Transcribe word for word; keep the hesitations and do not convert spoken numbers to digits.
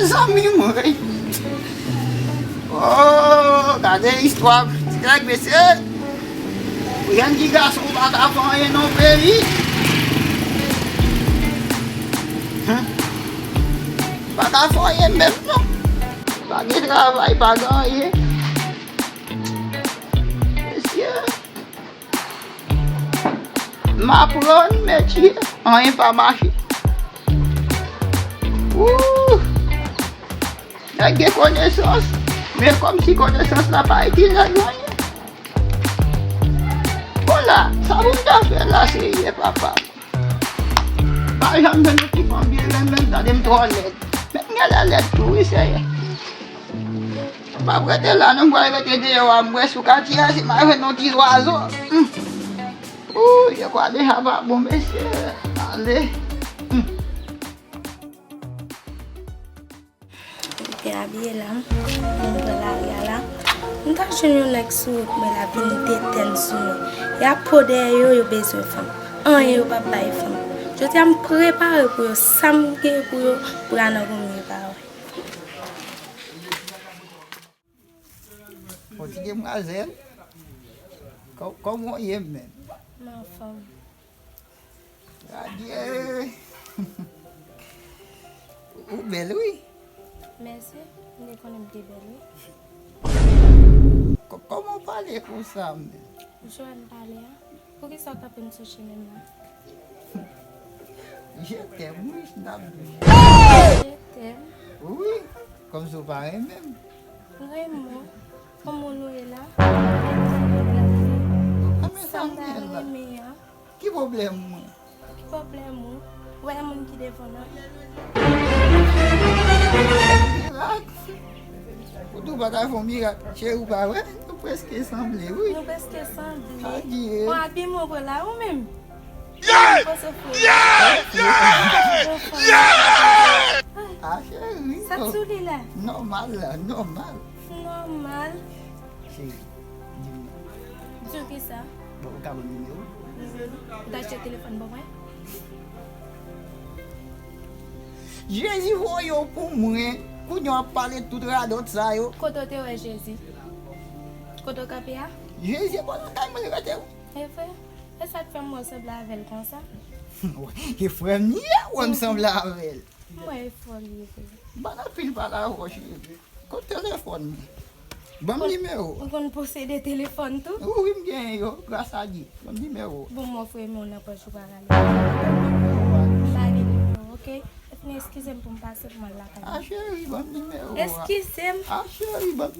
Zanmi mwen. Oh, gade istwa ti nèg, mesye. Pou jèn ti gason pa ka fè anyen nan peyi. Hum. Pa ka fè anyen menm non. Pa gen travay, pa gen anyen. Mesye. M aprann metye, anyen pa mache. Ooh! Nèg gen konesans, men kòmsi konesans la pa itil nèg anyen. Bon la, sa pou m ta fè la, Seyè papa? Pa janm jwenn yon ti fanm byen renmen m, tande m twò lèd. Men m genlè lèd tou, wi, Seyè. M ap rete la, non, m pral rete deyò a, m wè sou katye a, si m a jwenn yon ti zwazo. Hmm. Ooh, je kwa deja pa bon, mesye. Ale. Hmm. Byen abiye la, m pran lari a la. M ta jwenn yon nèg sou wout mwen la vin detèn sou mwen. Y ap po dèyè yo, yo bezwen fanm. Anyen yo p ap bay fanm. Jodi a m prepare pou yo, sa m gen pou yo, pou yo nan gon mye pa wè. Bon, ti demwazèl, kò-, kòman w ye menm? M anfòm. Adye! Ou bèl, wi. Mèsi. M te konnen m te bèl, wi. Kò-, kòman w pale konsa menm? Jan w pale a. Poukisa w kanpe m sou chimen m nan? Je t'aime, wi, n ap di. Je t'aime. Wi, kòmsi w pa renmen m. M renmen w. Kòman w ye la? A, men sa m gen la. Sa m ta renmen an. Ki pwoblèm mwen? Ki pwoblèm ou? Ou wè moun ki devan w nan? Mirak. Ou tou pa ka fè yon mirak. Cheri, ou pa wè? Nou prèske sanble, wi. Nou prèske sanble. Adye. Bon, abiman w pran la, ou menm? Yeah! Yeah! Yeah! Yeah! Ah, cheri. Sa t sou li la? Nòmal la, nòmal. Nòmal. Cheri, di m non. Di w kisa? Bon, ou ka ban m nimewo? Nimewo? Ou ta achte telefòn ban mwen? Jezi voye w pou mwen. Kounye w ap pale tout radòt sa yo. Kote w te wè Jezi? Kote w kanpe a? Jezi e bò lakay mwen l rete wi. E vre? E sa k fè m wè w sanble avè l konsa? E frè m li ye, wè m sanble avè l. M wè e frè w li ye vre. Bann anpil pale avè w cheri. Kot telefòn mwen? Ban m nimewo. Ou konn posede telefòn tou? Wi, wi, m genyen yo, gras a Dye. Ban m nimewo. Bon, m ofri men w nan pòch ou pa rale. M pa gen nimewo, oke? Efini, eskize m pou m pase pou m al lakay. A cheri, ban m nimewo a. Eskize m. A cheri, ban m.